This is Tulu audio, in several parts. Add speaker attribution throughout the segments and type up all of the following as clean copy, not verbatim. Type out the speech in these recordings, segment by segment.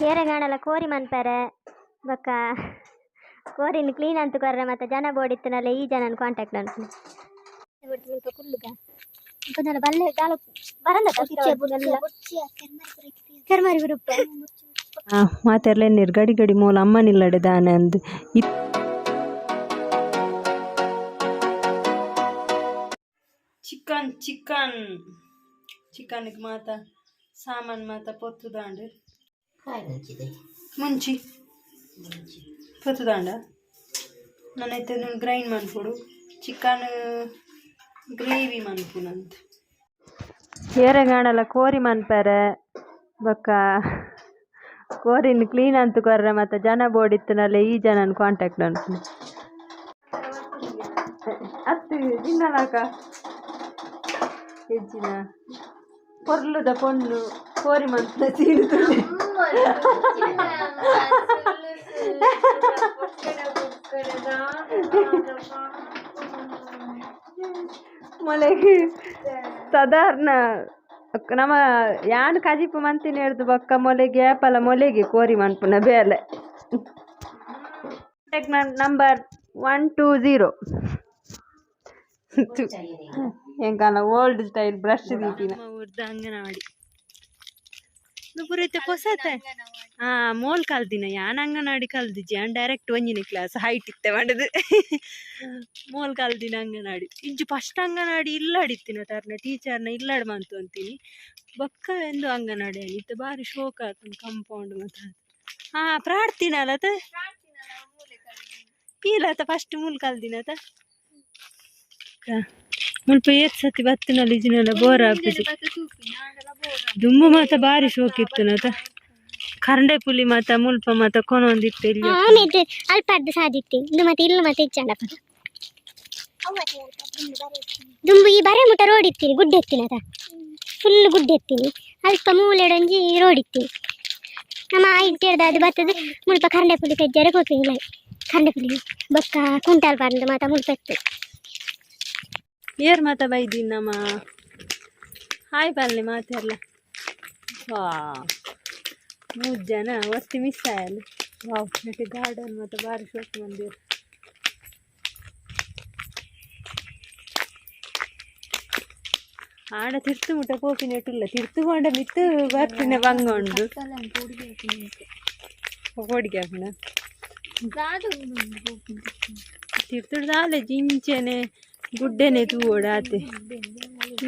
Speaker 1: ಏರೆಗಾಣಲ ಕೋರಿ ಮನ್ಪೆರೆ ಬೊಕ್ಕ ಕೋರಿನ್ ಕ್ಲೀನ್ ಅಂತು ಕೊರ್ರೆ ಮತ್ತೆ ಜನ ಬೋಡಿತ್ತನಲ್ಲ ಈ ಜನನ್ ಕಾಂಟ್ಯಾಕ್ಟ್ ಮನ್ಪುನೆ ಮುಲ್ಪ ಕುಲ್ಲುಗ ಮುಲ್ಪ ಬಲ್ಲೆ ದಾಲ ಬರಂದ ಕರ್ಮಾರಿ ಗ್ರೂಪ್.
Speaker 2: ಮಾತೆರ್ಲ ಎನ್ನೆರ್ ಗಡಿ ಗಡಿ ಮೂಲ ಅಮ್ಮನಿಲ್ಲಡೆ ದಾನೆ ಅಂದ್. ಚಿಕನ್ ಚಿಕನ್ ಚಿಕನ್ಗೆ ಮಾತ ಸಾಮಾನು ಮಾತ ಪೊತ್ತುದಾಂಡ್. ಮುಂಚಿ ಪೊತ್ತುದಾಂಡ ನನ್ನೈತೆ ಗ್ರೈಂಡ್ ಮನ್ಪೊಡು, ಚಿಕನ್ ಗ್ರೇವಿ ಮನ್ಪುನಂತ. ಏರೆಗಾಂಡಲ ಕೋರಿ ಮನ್ಪೆರೆ ಬೊಕ್ಕ ಕೋರಿನ್ ಕ್ಲೀನ್ ಅಂತು ಕೊರ್ರೆ ಮತ್ತೆ ಜನ ಬೋಡಿತ್ತುನಲ್ಲ ಈ ಜನನ್ ಕಾಂಟ್ಯಾಕ್ಟ್ ಮನ್ಪುನೆ. ಅತ್ತು ತಿನ್ನಲಾಕ ಹೆಚ್ಚಿನ ಪೊರ್ಲುದ ಪೊಣ್ಣು ಕೋರಿ ಮನ್ಪುನ ಸೀನು ತುಲ್ಲೆ. ಮೊಲೆಗ್ ಸಾಧಾರಣ ನಮ ಯಾನ್ ಕಜಿಪು ಮಂತಿನ ಹಿಡ್ದು ಬೊಕ್ಕ ಮೊಲೆಗೆ ಏಪಲ ಮೊಲೆಗೆ ಕೋರಿ ಮನ್ಪುನ ಬೇಲೆ. Contact number 120. ಎಂಕಾಲ old style brush ದೀಪಿನ ಊರ್ದ ಅಂಗನವಾಡಿ ಪೂರೈತೆ ಪೊಸತೆ. ಹಾ, ಮೋಲ್ ಕಲ್ದಿನ ಯಾನ್ ಅಂಗನವಾಡಿ ಕಲ್ದಿಜ್ಜಿ. ಯಾನ್ ಡೈರೆಕ್ಟ್ ಒಂಜಿನ ಕ್ಲಾಸ್ ಹೈಟ್ ಇತ್ತೆ ಪಂಡದು. ಮೋಲ್ ಕಲ್ದಿನ ಅಂಗನವಾಡಿ ಇಂಚು ಫಸ್ಟ್ ಅಂಗನವಾಡಿ ಇಲ್ಲಾಡಿತ್ತಿನ ತರ್ನ ಟೀಚರ್ನ ಇಲ್ಲಾಡ್ ಮಂತು ಅಂತೀನಿ. ಬೊಕ್ಕ ಎಂದು ಅಂಗನವಾಡಿ ಇತ್ತು. ಬಾರಿ ಶೋಕ ಆತು ಕಂಪೌಂಡ್ ಮಾತ. ಹಾ, ಪ್ರಾರ್ಥಿನಲ್ಲ ಪೀಲತ ಫಸ್ಟ್ ಮೂಲ್ ಕಲ್ದಿನತ. ಮುಲ್ಪ ಏತ್ ಸತಿ ಬತ್ತಿನಲ್ಲ ಇಜಿನಲ್ಲ ಬೋರ್ ಆಪುಜಿ. ದುಂಬು ಮಾತ ಬಾರಿ ಶೋಕ್ ಇತ್ತು ನತ. ಕರಂಡೆ ಪುಲಿ ಮಾತ ಮುಲ್ಪ ಮಾತ ಕೊನೊಂದಿತ್ತು ಇಲ್ಲಿ.
Speaker 1: ಆಮೇಲೆ ಅಲ್ಪ ಅರ್ಧ ಸಾದಿತ್ತಿ ಇಂದು ಮತ್ತೆ ಇಲ್ಲ ಮತ್ತೆ ಇಚ್ಚಾಂಡಪ್ಪ. ದುಂಬು ಈ ಬರೆ ಮುಟ್ಟ ರೋಡ್ ಇತ್ತೀನಿ, ಗುಡ್ಡೆ ಎತ್ತಿನ ಫುಲ್ ಗುಡ್ಡೆ ಎತ್ತೀನಿ. ಅಲ್ಪ ಮೂಲೆಡೊಂಜಿ ರೋಡ್ ಇತ್ತೀನಿ. ನಮ್ಮ ಇಟ್ಟಿರ್ದ ಅದು ಬತ್ತದ ಮುಲ್ಪ ಕರಂಡೆ ಪುಲಿ ಪೆಜ್ಜಾರೆ ಪೋಪಿಲ್ಲ. ಕರಂಡೆ ಪುಲಿ ಬೊಕ್ಕ ಕುಂಟಾಲ್ ಬಂದು ಮಾತ ಮುಲ್ಪ ಎತ್ತು.
Speaker 2: ಏರ್ ಮಾತ ಬೈದಿನ್ ನಮ್ಮ ಹಾಯ್ ಪಲ್ಲೆ ಮಾತೆರ್ಲ. ವಾ, ಮೂರು ಜನ ಒತ್ತಿ ಮಿಸ್ ಆಯಲ್. ವಾವ್, ಮತ್ತೆ ಗಾರ್ಡನ್ ಮತ್ತೆ ಬಾರಿ ಶೋಕ್ ಮಂದಿರ್. ಆಡ ತಿರ್ತು ಮುಟ್ಟ ಪೋಪಿನ ಇಟ್ಟಿಲ್ಲ. ತಿರ್ತುಕೊಂಡ ಮಿತ್ತು ಬರ್ತಿನ ಬಂಗ ಉಂಡು ಕೋಡಿಗೆ ಹಾಕುನ. ತಿರ್ತುಡು ದಾಲೆ ಜಿಂಚೆನೆ ಗುಡ್ಡೆನೆ ತೂವೊಡು ಆತೆ.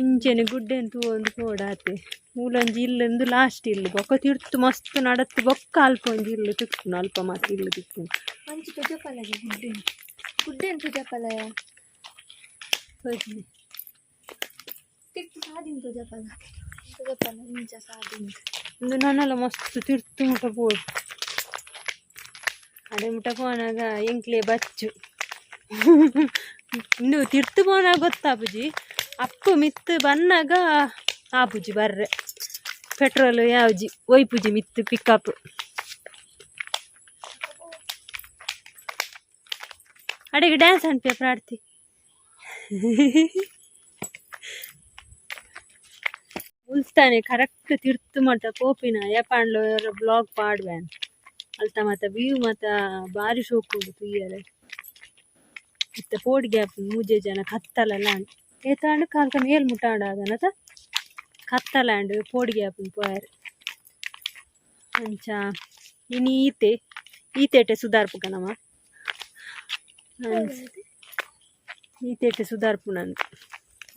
Speaker 2: ಇಂಚೆನೆ ಗುಡ್ಡೆನೆ ತೂವೊಂದು ಪೋಡಾತೆ. ಮೂಲೊಂಜಿ ಇಲ್ಲೊಂದು ಲಾಸ್ಟ್ ಇಲ್ಲು. ಬೊಕ್ಕ ತಿರ್ತು ಮಸ್ತ್ ನಡತ್ ಬೊಕ್ಕ ಅಲ್ಪ ಒಂಜಿ ಇಲ್ಲು ತಿಕ್ಕುನು. ಅಲ್ಪ ಮಾತ ಇಲ್ಲು ತಿಕ್ಕುನು.
Speaker 3: ಮಂಚಿ ತುಜಪಲಗೆ ಗುಡ್ಡೆನ್ ಗುಡ್ಡೆನ್ ತುಜಪಲಯ.
Speaker 2: ತೋಜಿನಿ.
Speaker 3: ತಿರ್ತು ಸಾದಿನ ತುಜಪಲ ತುಜಪಲ ಇಂಚ ಸಾದಿನ.
Speaker 2: ಒಂದು ನನಲ ಮಸ್ತ್ ತಿರ್ತು ಮುಟ ಪೋಡು. ಅಡೆ ಮುಟ ಪೋನಾಗ ಎಂಕ್ಲೆ ಬಚ್ಚು. ಇನ್ನು ತಿರ್ತು ಪೋನಾಗ ಗೊತ್ತಾಪುಜಿ. ಅಪ್ಪು ಮಿತ್ತು ಬನ್ನಾಗ ಆಪುಜಿ ಬರ್ರೆ. ಪೆಟ್ರೋಲ್ ಯಾವ್ಜಿ ಒಯ್ಪುಜಿ ಮಿತ್ತು ಪಿಕಪ್. ಅಡೆಗೆ ಡ್ಯಾನ್ಸ್ ಅನ್ಪಿಯ ಪ್ರಾರ್ಥಿ. ಉಲ್ತಾನೆ ಕರೆಕ್ಟ್ ತಿರ್ತು ಮಟ್ಟ ಪೋಪಿನ ಏಪಾಂಡ್ಲ ಬ್ಲಾಗ್ ಪಾಡ್ವೇನ್. ಅಲ್ತ ಮಾತ ವ್ಯೂ ಮಾತ ಬಾರಿ ಶೋಕು ಉಂಡು ತೂಯರೆ. ಇತ್ತೆ ಪೋಡಿಗೆ ಆಪುಂಡು ಮೂಜೆ ಜನ ಕತ್ತಲಲ್ಲ ಆಂಡ್. ಏತಾಂಡ ಕಾಲ್ಕ ಮೇಲ್ ಮುಟ್ಟ ಆಂಡ ಕತ್ತಲಾಂಡ್ ಪೋಡಿಗೆ ಆಪುಂಡು ಪೋಯರೆ. ಅಂಚ ಇನಿ ಈತೆ ಈತೇಟೆ ಸುಧಾರ್ಪುಗ ನಮ. ಈತೇಟೆ ಸುಧಾರ್ಪುನಂತ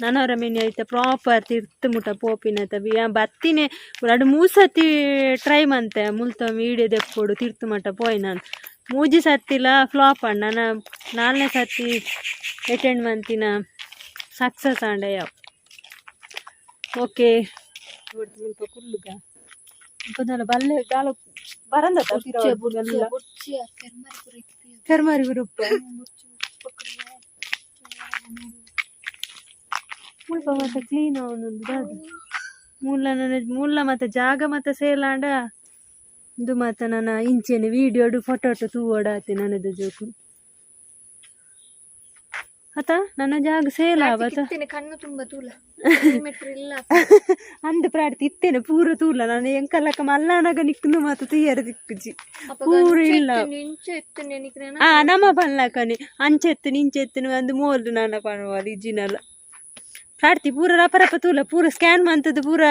Speaker 2: ನನವರ ಮೆನಿ ಐತ ಪ್ರಾಪರ್ ತಿರ್ತು ಮುಟ ಪೋಪಿನತ ಬತ್ತಿನೇ ರಡ್ಡ್ ಮೂರು ಸತಿ ಟ್ರೈ ಮಂತೆ ಮುಲ್ತ ವೀಡಿಯೋ ದೆಪ್ಪೊಡು ತಿರ್ತು ಮಟ್ಟ ಪೋಯಿನ. ಮೂಜಿ ಸತ್ತಿಲ ಫ್ಲಾಪ್ ಆಂಡ್. ನನ ನಾಲ್ನೇ ಸತಿ ಅಟೆಂಡ್ ಮಂತಿನ ಸಕ್ಸಸ್ ಆಂಡ ಯಾವ್. ಓಕೆ, ಮುಲ್ಪ ಕುಲ್ಲುಗ. ಮುಲ್ಪ ಬಲ್ಲೆ ದಾಲ ಬರಂದ. ಕರ್ಮಾರಿ ಗ್ರೂಪ್ ಮುಲ್ಪ ಮಾತ ಕ್ಲೀನ್ ಅವನೊಂದು ದಾದ ಮೂಲ ನನ್ನ ಮೂಲ ಮಾತ ಜಾಗ ಮಾತ ಸೇಲ್ ಆಂಡ. ಇಂದು ಮಾತ ನನ್ನ ಇಂಚೆನೆ ವೀಡಿಯೋಡು ಫೋಟೋ ತೂವೊಡಾತೆ ನನದ ಜೋಕು. ಅತ ನನ್ನ ಜಾಗ ಸೇಲ್ ಆವತ.
Speaker 3: ಇತ್ತೇನೆ ಕಣ್ಣು ತುಂಬ ತೂಲ ಮೆಟ್ರ್ ಇಲ್ಲ.
Speaker 2: ಅಂದ್ ಪ್ರಾಡ್ತಿ ಇತ್ತೇನೆ ಪೂರ ತೂಲ. ನಾನು ಎಂಕಲ್ಲಕ್ಕ ಮಲ್ಲಾನಗ ನಿಕ್ಕು ಮಾತು ತುಯ್ಯರ ದಿಕ್ಕುಜಿ ಪೂರ ಇಲ್ಲ.
Speaker 3: ಇಂಚ ಇತ್ತೇನೆ ನಿಕ್ನೆ.
Speaker 2: ಆ ನಮ್ಮ ಪನ್ಲಕನೆ ಅಂಚೆತ್ತು ನಿಂಚೆತ್ತುನು ಅಂದ್ ಮೋಲ್ದು ನನ್ನ ಪಣವಾಲ್ ಇಜ್ಜಿನಲ್ಲ. ಪ್ರಾಡ್ತಿ ಪೂರ ರಪ ರಪ ತೂಲ, ಪೂರ ಸ್ಕ್ಯಾನ್ ಮಂತದ್ದು, ಪೂರ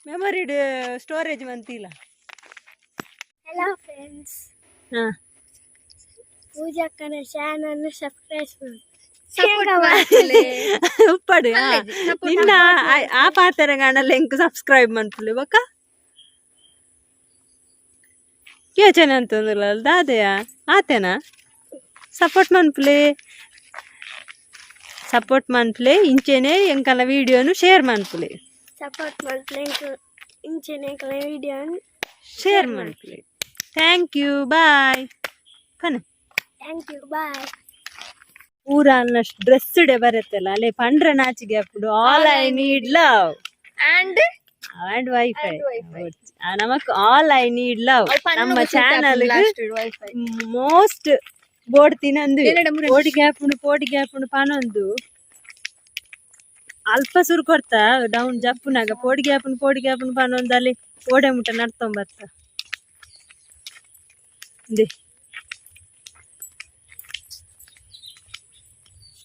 Speaker 2: ಮೆಮೊರಿಡ್ ಸ್ಟೋರೇಜ್ ಮಂತಿಲ್ಲ.
Speaker 1: Hello friends.
Speaker 2: ಹಾ.
Speaker 1: ಪೂಜಾಕ್ಕನ ಚಾನಲ್ ಸಬ್ಸ್ಕ್ರೈಬ್ ಮಾಡಿ.
Speaker 3: ಸಪೋರ್ಟ್ ಮಾಡ್ತಲೆ.
Speaker 2: ಉಪ್ಪಡು ಆ, ನಿನ್ನ ಆ- ಆ ಪಾತೆರಗಾಣ ಲಿಂಕ್ ಸಬ್ಸ್ಕ್ರೈಬ್ ಮನ್ಪುಲೆ. ಬೊಕ್ಕ ಯೋಚನೆ ಅಂತಂದಿಲ್ಲ ದಾದೆಯ ಆತೇನಾ? ಸಪೋರ್ಟ್ ಮನ್ಪುಲೆ, ಸಪೋರ್ಟ್ ಮನ್ಪುಲೆ. ಇಂಚೆನೆ ಎಂಕಲ್ನ ವೀಡಿಯೋನು ಶೇರ್ ಮನ್ಪುಲೆ.
Speaker 1: ಸಪೋರ್ಟ್ ಮಾಡ್ಲಿ ಇಂಚೆನೆ ವಿಡಿಯೋ
Speaker 2: ಶೇರ್ ಮನ್ಪುಲೆ. Thank you, ಬಾಯ್ ಕಣ.
Speaker 1: Thank you, bye.
Speaker 2: ಪೂರ ಅನ್ನ ಡ್ರೆಸ್ ಡೆ ಬರುತ್ತಲ್ಲ ಅಲ್ಲೇ ಪಂಡ್ರ ನಾಚಿಗೆ ಅప్పుడు. All I need love
Speaker 3: and
Speaker 2: and wifi. ನಮಕ್ all I need love. ನಮ್ಮ channel
Speaker 3: wifi
Speaker 2: most board ತಿನ್ನಂದು ಪೋಡಿಗೆ ಹಾಪುಂಡು, ಪೋಡಿಗೆ ಹಾಪುಂಡು ಪನೊಂದು ಅಲ್ಪ ಸುರು ಕೊಡ್ತಾ ಡೌನ್ ಜಪ್ಪುನಾಗ ಪೋಡಿಗೆ ಹಾಪುಂಡು, ಪೋಡಿಗೆ ಹಾಪುಂಡು ಪನೊಂದು ಅಲ್ಲಿ ಓಡೆ ಮುಟ್ಟ ನಡ್ತೊಂಬತ್ತ ಇಂದೆ.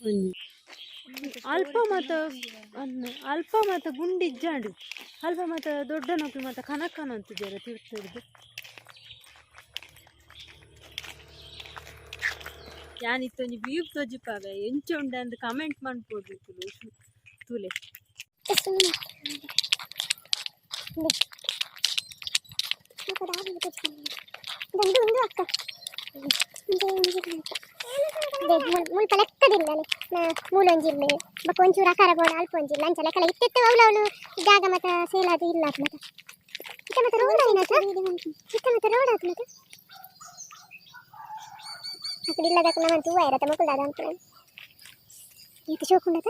Speaker 2: ಒಂಜಿ ಅಲ್ಪ ಮಾತ ಅನ್ನ ಅಲ್ಪ ಮಾತ ಗುಂಡಿಜ್ಜಾಂಡು, ಅಲ್ಪ ಮಾತ ದೊಡ್ಡ ನೌಕರಿ ಮಾತ ಕನಕನ ಅಂತಿದ್ದಾರೆ ತಿರ್ತದ್ದು. ಯಾನ್ ಇತ್ತೊಂಜಿ ವ್ಯೂ ತೋಜಿಪಾವೆ, ಎಂಚ ಉಂಡು ಅಂದ್ ಕಮೆಂಟ್ ಮನ್ಪೊಡು ನಿಕುಲು ತೂಲೆ.
Speaker 1: ಉಂದು ಅಕ್ಕ ಮುಲ್ಪ ಲೆಕ್ಕದಿಲ್ಲ ಮೂಲೊಂಜಿ ಇಲ್ಲ, ಬೊಕ್ಕ ಒಂಚೂರು ಅಕಾರ ಬೋಡ ಅಲ್ಪ ಒಂಜಿಲ್ಲ. ಅಂಚ ಲೆಕ್ಕಲ ಇತ್ತಿತ್ತು ಅವಳು ಅವಳು ಜಾಗ ಮತ ಸೇಲಾದು ಇಲ್ಲ. ಮತ ಇತ್ತ ಮತ ರೋಡ್ ಆಯ್ನತ, ಇತ್ತ ಮತ ರೋಡ್ ಆತ್ ಮತ ಅಕಡೆ ಇಲ್ಲದಕ್ಕ ನಮ್ಮ ತೂವ ಇರತ್ತ ಮಕ್ಕಳಾದ ಅಂತ ಈತ ಶೋಕುಂಡತ.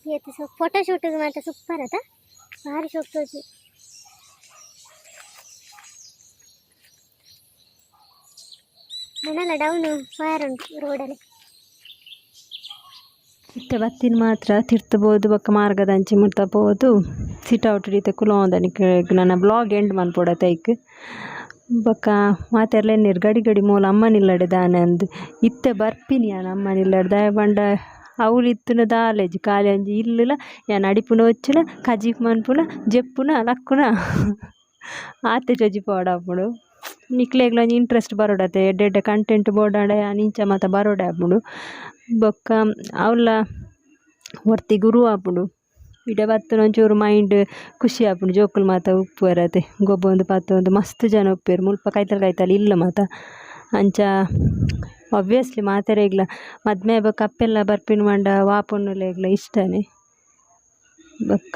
Speaker 1: ಏತ್ so photo shoot ಮಾತ ಸೂಪರ್ ಅತ, ಭಾರಿ ಶೋಕ್ ತೋಜು. ಮನಲ ಡೌನ್ ಫೈರ್ ಉಂಟು ರೋಡಲ್ಲಿ.
Speaker 2: ಇತ್ತೆ ಬತ್ತಿನ ಮಾತ್ರ ತಿರ್ತಬೋದು ಬೊಕ್ಕ ಮಾರ್ಗದಂಚಿ ಮುಟ್ಟ ಪೋದು ಸಿಟ್ ಔಟ್ ರೀತೆ ಕುಲೋಂದನಿಕ್ ನನ್ನ ಬ್ಲಾಗ್ ಎಂಡ್ ಮನ್ಪೊಡತೆ ಐಕ್. ಬೊಕ್ಕ ಮಾತೆರ್ಲ ಎನ್ನಿರು ಗಡಿ ಗಡಿ ಮೂಲ ಅಮ್ಮನಿಲ್ಲಡೆ ದಾನೆ ಅಂದ್. ಇತ್ತೆ ಬರ್ಪಿನಿ ಯಾನ್ ಅಮ್ಮನಿಲ್ಲಡೆ, ದಾಯೆ ಪಂಡ ಅವ್ಲು ಇತ್ತುನ ದಾಲೇಜಿ ಖಾಲಿ ಒಂಜಿ ಇಲ್ಲುಲ ಯಾನ್ ಅಡಿಪುನ ಒಚ್ಚುನ ಕಜಿಪು ಮನ್ಪುನ ಜೆಪ್ಪುನ ಲಕ್ಕುನ ಆತೆ ಚೊಜಿಪೋಡಾಪುಂಡು. ನಿಕ್ಲೆಗ್ಲ ಒಂಜಿ ಇಂಟ್ರೆಸ್ಟ್ ಬರೋಡತೆ, ಎಡ್ಡೆ ಎಡ್ಡೆ ಕಂಟೆಂಟ್ ಬೋಡಾಂಡ ಯಾನ್ ಇಂಚ ಮಾತ ಬರೋಡೆ ಆಪುಂಡು. ಬೊಕ್ಕ ಅವ್ಲ ಒರ್ತಿ ಗುರು ಆಪುಂಡು. ಇಡೆ ಬತ್ತುನ ಒಂಚೂರು ಮೈಂಡ್ ಖುಷಿ ಆಪುಂಡು. ಜೋಕುಲು ಮಾತ ಉಪ್ಪುವೆರತೆ, ಗೊಬ್ಬೊಂದು ಪತ್ತೊಂದು ಮಸ್ತ್ ಜನ ಉಪ್ಪುವೆರ್ ಮುಲ್ಪ ಕೈತಲ್ ಕೈತಲ್ ಇಲ್ಲ ಮಾತ. ಅಂಚ ಆಬ್ವಿಯಸ್ಲಿ ಮಾತೆರೆಗ್ಲ ಮದ್ಮೆ ಬೊಕ್ಕ ಅಪ್ಪೆಲ್ಲ ಬರ್ಪಿನ ಪಂಡ ವಾ ಪೊಣ್ಣುಲೆಗ್ಲ ಇಷ್ಟನೇ. ಬೊಕ್ಕ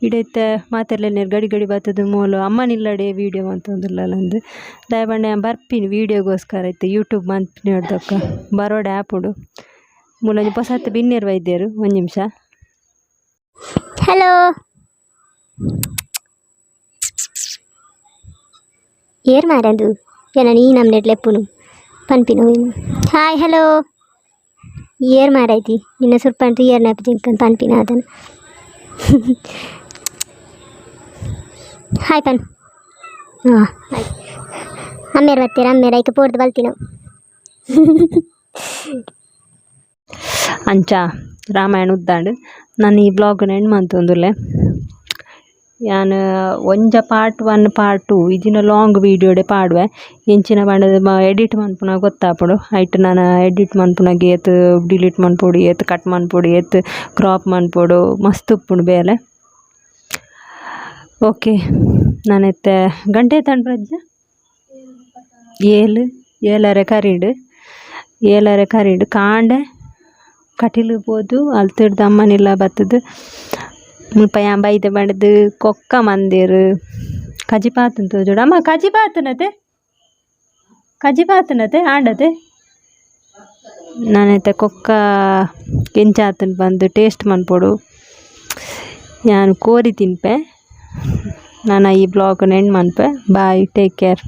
Speaker 2: ಇಡೀತ ಮಾತೆರ್ಲ ಗಡಿ ಗಡಿ ಬತ್ತುದು ಮೂಲು ಅಮ್ಮನಿಲ್ಲಡೆ ವೀಡಿಯೋ ಮಂತೊಂದುಲ್ಲಲಂದ್. ದಾಯೆ ಪಂಡ ಯಾನ್ ಬರ್ಪಿನಿ ವೀಡಿಯೋಗೋಸ್ಕರ ಇತ್ತೆ ಯೂಟ್ಯೂಬ್ ಮನ್ಪಿನಡ್ದೊಕ್ಕ ಬರೋಡೆ ಆಪುಂಡು. ಮೂಲೊಂಜಿ ಪೊಸತ್ ಬಿನ್ನೆರ್ ಬೈದೆರ್, ಒಂಜಿ ನಿಮಿಷ.
Speaker 1: ಹಲೋ, ಏರ್ ಮಾರಂದು ಏನ ನೀ ನಮ್ನೆಟ್ ಲೆಪ್ಪುನು ಪನ್ಪಿನ. ಹಾಯ್, ಹಲೋ, ಏರ್ ಮಾರೈತಿ ನಿನ್ನ ಸುರ್ಪಂಟು ಏರ್ ನಾಪಿ ಜಿಂಕನ್ ಪನ್ಪಿನ ಅದನ್ನು. ಹಾಯ್ ಪನ್. ಹಾಂ, ಹಾಯ್. ಅಮ್ಮೇರು ಬರ್ತೀರ? ಅಮ್ಮೇರು ಐಕ್ ಪೋಡ್ದು ಬಲ್ತಿನ.
Speaker 2: ಅಂಚ ರಾಮಾಯಣ ಉದ್ದಾಂಡ್. ನಾನು ಈ ಬ್ಲಾಗ್ನ ಎಂಡ್ ಮಂತೊಂದುಲ್ಲೆ. ಯಾನ್ ಒಂಜ part 1 part 2 ಇಜಿನ long ವೀಡಿಯೋಡೆ ಪಾಡುವೆ. ಎಂಚಿನ ಪಂಡದ ಎಡಿಟ್ ಮನ್ಪುನ ಗೊತ್ತಾಪುಂಡು. ಐಟ್ ನನ ಎಡಿಟ್ ಮನ್ಪುನಗ ಏತ್ ಡಿಲೀಟ್ ಮನ್ಪೊಡು, ಏತ್ ಕಟ್ ಮನ್ಪೊಡು, ಏತ್ ಕ್ರಾಪ್ ಮನ್ಪೊಡು, ಮಸ್ತ್ ಉಪ್ಪುಂಡು ಬೇಲೆ. ಓಕೆ, ನಾನು ಇತ್ತೆ ಗಂಟೆ ಏತಾಂಡ್ ಪ್ರಜ್ಞಾ? ಏಳು ಏಳರೆ ಕರಿಂಡು, ಏಳರೆ ಕರಿಂಡು. ಕಾಂಡೆ ಕಟೀಲು ಪೋದು ಅಲ್ತಿಡ್ದು ಅಮ್ಮನಿಲ್ಲ ಬತ್ತದು. ಮುಲ್ಪ ಯಾನ್ ಬೈದ ಪಂಡ್ದ್ ಕೊಕ್ಕ ಮಂದೆರ್ ಕಜಿಪಾತನ್ ತೋಜೋಡು ಅಮ್ಮ ಕಜಿಪಾತನತೆ ಕಜಿಪಾತನತೆ ಆಂಡತೆ ನಾನೈತ ಕೊಕ್ಕ ಎಂಚಾತನ್ ಪಂದ್ ಟೇಸ್ಟ್ ಮನ್ಪೊಡು ಯಾನ್ ಕೋರಿ ತಿನ್ಪೆ. ನಾನ ಈ ಬ್ಲಾಗ್ ಎಂಡ್ ಮನ್ಪೆ. Bye, take care.